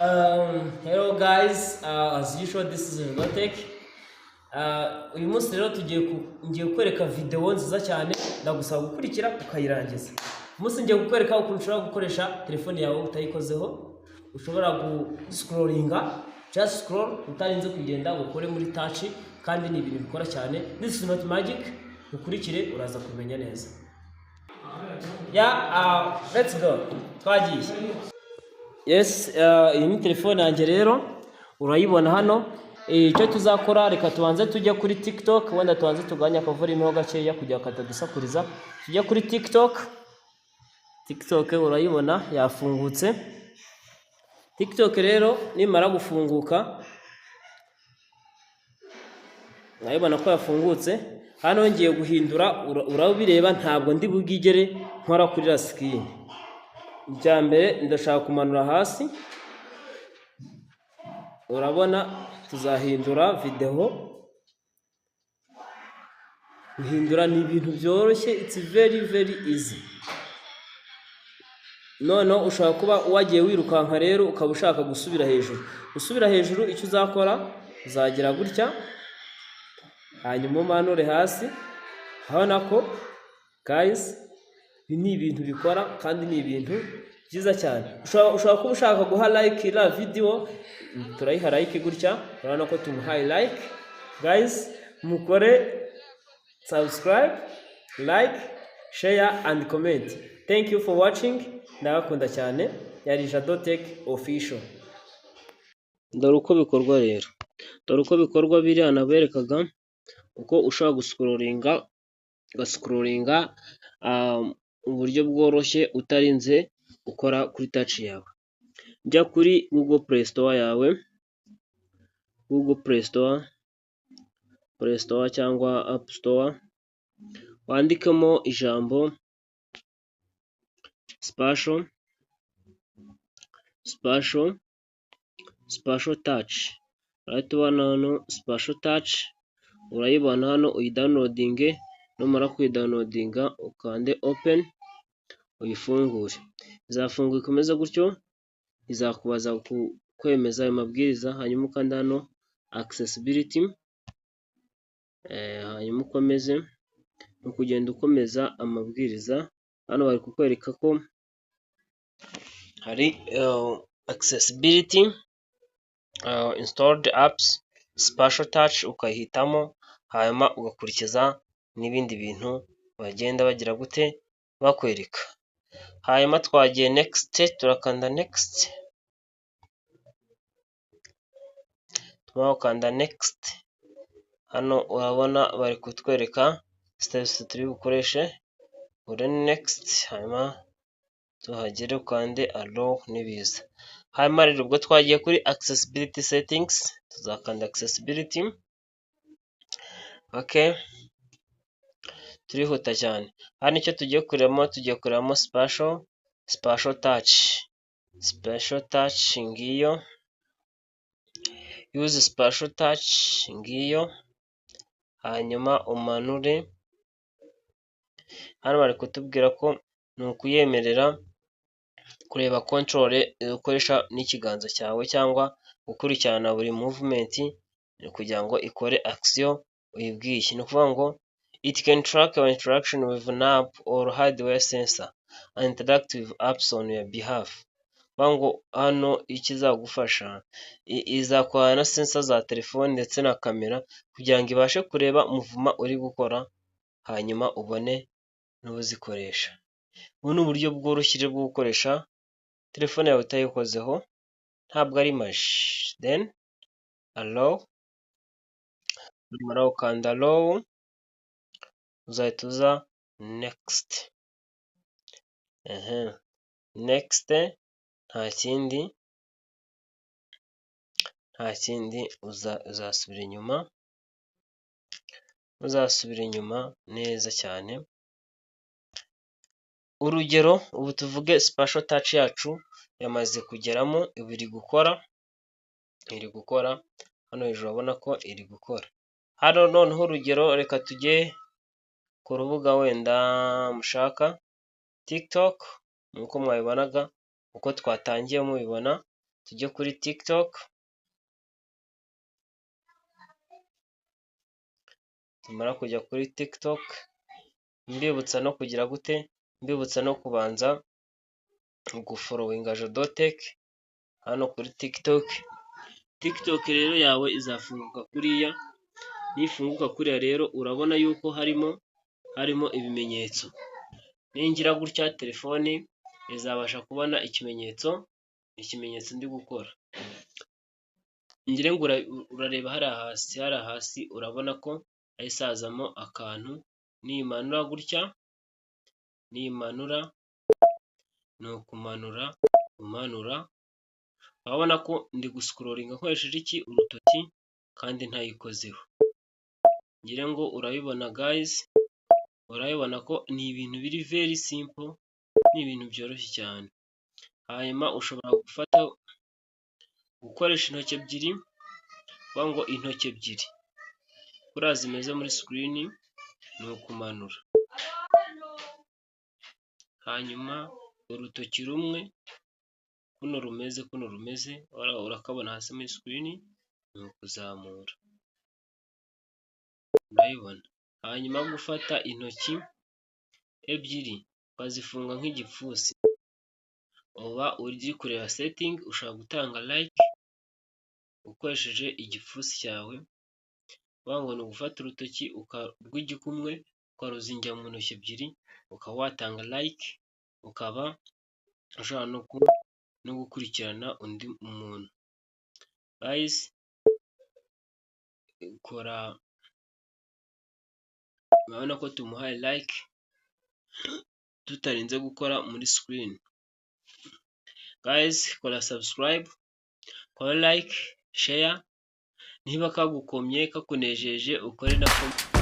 Hello guys, as usual this is Jadotech. Uyu munsi rero ngiye kukwereka video nziza cyane, ndagusaba gukurikira ukayirangiza. Uyu munsi ngiye kukwereka ukuntu ushobora gukoresha telefone yawe utayikozeho, ushobora guscrollinga, just scroll utarinze kugenda ngo ukore muri touch, kandi ni ibintu bikora cyane. This is not magic, ukurikire uraza kumenya neza. Yeah, let's go. Twagiye. Yes, iyi ni telefone yanjye rero, urayibona hano. Icyo tuzakora, reka tubanze tujye kuri TikTok, wenda tubanze tugabanye akavolume ho gakeya kugira ngo katadusakuriza. Tujye kuri TikTok. TikTok urayibona yafungutse. TikTok rero nimara gufunguka, urayibona ko yafungutse. Hano ngiye guhindura, urabireba, ntabwo ndi bwigere nkora kuri la screen. Icya mbere ndashaka kumanura hasi, urabona tuzahindura videwo. Guhindura ni ibintu byoroshye, it's very very easy. Noneho ushobora kuba wagiye wirukanka rero ukaba ushaka gusubira hejuru. Gusubira hejuru, icyo uzakora, uzagira gutya, hanyuma umanure hasi. Urabona ko guys, ibi ni ibintu bikora kandi ni ibintu byiza cyane. Ushobora kuba ushaka guha like iriya video, turayiha like gutya, urabona ko tumuhaye like. Guys, mukore subscribe, like, share and comment. Thank you for watching. Ndabakunda cyane. Yari Jado Tech Official. Dore uko bikorwa rero. Dore uko bikorwa, biriya naberekaga uko ushobora guscrollinga, ugascrollinga mu buryo bworoshye utarinze ukora kuri touch yawe. Jya kuri Google Play Store yawe, Google Play Store, Play Store cyangwa App Store, wandikemo ijambo spatial, spatial, spatial touch, urahita ubona hano spatial touch, urayibona hano, uyidownloadinge, numara kuyidownloadinga ukande open, uyifungure. Izafunguka ikomeze gutyo, izakubaza kwemeza ayo mabwiriza, hanyuma ukande hano accessibility, hanyuma ukomeze, ni ukugenda ukomeza amabwiriza. Hano bari kukwereka ko hari accessibility, installed apps, spatial touch, ukayihitamo, hanyuma ugakurikiza n'ibindi bintu bagenda bagira gute bakwereka. Hanyuma twagiye next, turakanda next, tumara gukanda next, hano urabona bari kutwereka steps turi bukoreshe, ukore next, hanyuma tuhagere ukande allow nibiza. Hanyuma rero ubwo twagiye kuri accessibility settings, tuzakanda accessibility, okay, turihuta cyane. Hano icyo tugiye kurebamo, tugiye kurebamo spatial, spatial touch, spatial touch ngiyo, use spatial touch ngiyo, hanyuma umanure. Hano bari kutubwira ko ni ukuyemerera kureba control ukoresha n'ikiganza cyawe cyangwa gukurikirana buri movement kugira ngo ikore action uyibwiye. Ni ukuvuga ngo it can track your interaction with an app or hardware sensor and interact with apps on your behalf. Ni ukuvuga ngo hano icyo izagufasha, izakorana na sensor za telefone ndetse na kamera kugira ngo ibashe kureba movement uri gukora, hanyuma ubone n'uzikoresha. Ubu ni uburyo bworoshye bwo gukoresha telefone yawe utayikozeho, ntabwo ari magic. Then allow, numara gukanda allow uzahita uza next, next nta kindi, nta kindi, uzasubira inyuma, uzasubira inyuma neza cyane. Urugero ubu tuvuge spatial touch yacu yamaze kugeramo, ubu iri gukora, iri gukora, hano hejuru urabona ko iri gukora. Hano noneho urugero reka tujye ku rubuga wenda mushaka, TikTok, nk'uko mwabibonaga uko twatangiye mubibona. Tujye kuri TikTok. Tumara kujya kuri TikTok, mbibutsa no kugira gute? Mbibutsa no kubanza gufollowinga Jodotech hano kuri TikTok. TikTok rero yawe izafunguka kuriya. Nifunguka kuriya rero, urabona yuko harimo ibimenyetso. Ningira gutya, telefoni izabasha kubona ikimenyetso ndi gukora. Ngire ngo urareba hariya hasi, hariya hasi urabona ko hahise hazamo akantu. Nimanura gutya, nimanura, ni ukumanura umanura, urabona ko ndi guscrollinga nkoresheje iki? Urutoki, kandi ntayikozeho. Ngire ngo urabibona, guys, urabibona ko ni ibintu biri very simple, ni ibintu byoroshye cyane. Hanyuma ushobora gufata, gukoresha intoki ebyiri, kuvuga ngo intoki ebyiri kuriya zimeze muri screen ni ukumanura, hanyuma urutoki rumwe kuno rumeze urakabona hasi muri screen, ni ukuzamura, urabibona. Hanyuma gufata intoki ebyiri ukazifunga nk'igipfunsi, uba uri kureba setting. Ushobora gutanga like ukoresheje igipfunsi cyawe. Ukuvuga ngo ni ugufata urutoki rw'igikumwe ukaruzingira mu ntoki ebyiri, ukaba watanga like, ukaba ushobora no gukurikirana undi muntu. Guys, kora, urabona ko tumuhaye like tutarinze gukora muri screen. Guys, kora subscribe, kora like, share. Niba kagukomye, kakunejeje, ukore na comment.